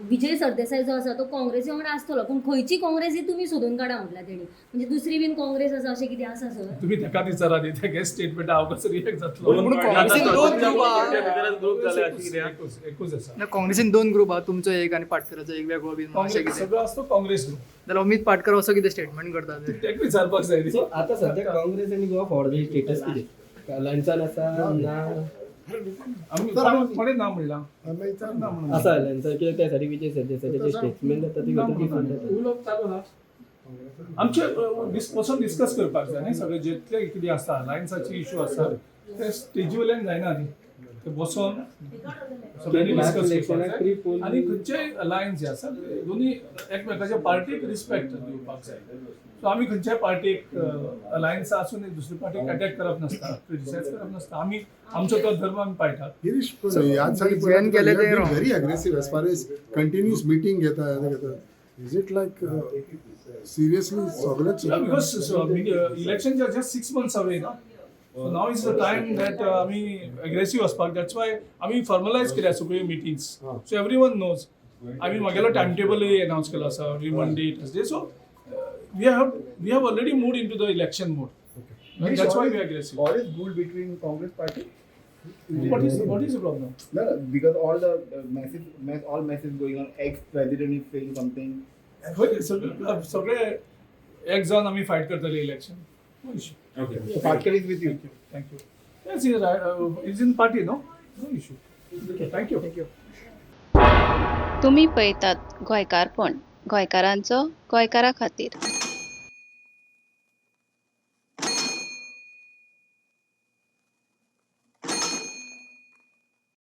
विजय सरदेसाय जो आसा तो काँग्रेसी वांगडा आसतलो, पूण खंयची काँग्रेस ही तुमी सोदून काडा म्हटल्या तेणी. म्हणजे दुसरी बीन काँग्रेस आसा अशें कितें आसा सर? तुम्ही तेका विचारा न्ही, तेगे स्टेटमेंट हांव कसो रिएक्ट जातलो? पूण काँग्रेसीन दोन ग्रुप आहा. ग्रुप जाले अशें कितें? एकूच एकूच आसा. ना, काँग्रेसीन दोन ग्रुप आहा, तुमचो एक आनी पाटकराचो एक वेगळो बीन अशें काँग्रेस कितें? सगळो आसतो काँग्रेस ग्रुप. जाल्यार अमित पाटकर असो कितें स्टेटमेंट करता ते. तेका विचारपाक जाय न्ही. सो आता सध्या काँग्रेस आनी गोवा फॉरवर्ड स्टेटस कितें अलायन्सान आसा ना? आमी कोणें कोणें ना म्हणलां? ना म्हणून. आसा अलायन्सान कित्याक त्या सायडीक विजय सरदेसायाचे जे स्टेटमेंट जाता ती ना भितर म्हणून. डिफरंट जाता. उलोवप चालू आहा. आमचे बसून डिस्कस करपाक जाय न्ही. सगळे जितले कितें आसा अलायन्साचे इशू आसा ते स्टेजी वयल्यान जायना न्ही, ते बसोन सगळ्यांनी Last discuss करपाक election जाय. pre-poll. आनी खंयचेय अलायन्स जे आसा ते दोनी एकमेकाच्या पार्टीक रिस्पेक्ट दिवपाक जाय. सो आमी खंयच्याय पार्टीक अलायन्स आसून दुसरी पार्टीक अटॅक करप नासता, क्रिटिसायज करप नासता. आमी आमचो तो धर्म आमी पाळटात. गिरीश, पण ह्याच साली जॉईन केले ते wrong. Very aggressive as far as continuous meeting घेता घेता. Is it like seriously सगळेच? Because election are just 6 months away, no? So now is the time that आमी aggressive वचपाक. That's why आमी फॉर्मलायज केल्या सगळ्यो meetings, so every one knows. आमी म्हागेलो टायम टेबलूय अनावन्स केलो आसा, every Monday, Thursday. So we have already moved into the election mode. That's why we aggressive. All is good between Congress party? What is the problem? No, because all the message, all message going on. Ex-president is saying something. सगळे एक जावन आमी fight करतले election. No issue. So Patkar is with you. Thank you. Yes, he's in party, no? No issue. Okay, thank you. Thank you. तुमी पळयतात गोंयकारपण, गोंयकारांचो गोंयकारा खातीर.